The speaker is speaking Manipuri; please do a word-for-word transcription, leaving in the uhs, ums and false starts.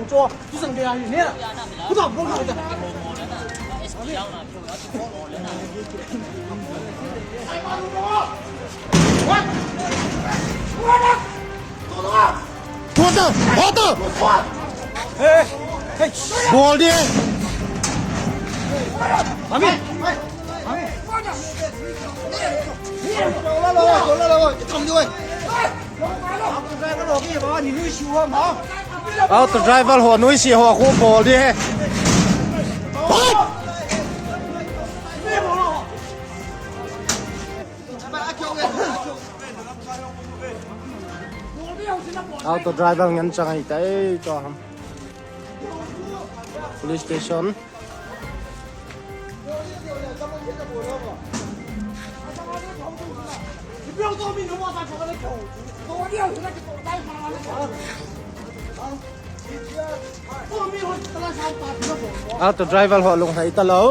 ꯆꯣ, ꯇꯨ ꯆꯪꯕ ꯌꯥꯔꯤꯅꯦ꯫ ꯈꯨꯗꯥ, ꯕꯣꯜ ꯈꯨꯗꯥ꯫ ꯊꯣꯛꯇ, ꯊꯣꯛꯇ꯫ ꯕꯣꯜꯗꯤ꯫ ꯊꯝꯗꯤ ꯑꯣꯏ꯫ ꯑꯥꯎꯠ ꯗ꯭ꯔꯥꯏꯚꯔ ꯍꯣ ꯅꯣꯏꯁꯤ ꯍꯣ ꯈꯣ ꯕꯣꯜꯗꯤ ꯍꯦ꯫ ꯑꯥꯎꯠ ꯗ꯭ꯔꯥꯏꯚꯔ ꯉꯟ ꯆꯪꯉꯩ ꯇꯥꯏ ꯇꯣ ꯍꯝ꯫ Police station. ꯑꯥꯎꯠ ꯗ꯭ꯔꯥꯏꯚꯔ ꯍꯣ ꯂꯨꯡ ꯍꯩ ꯇꯂꯧ꯫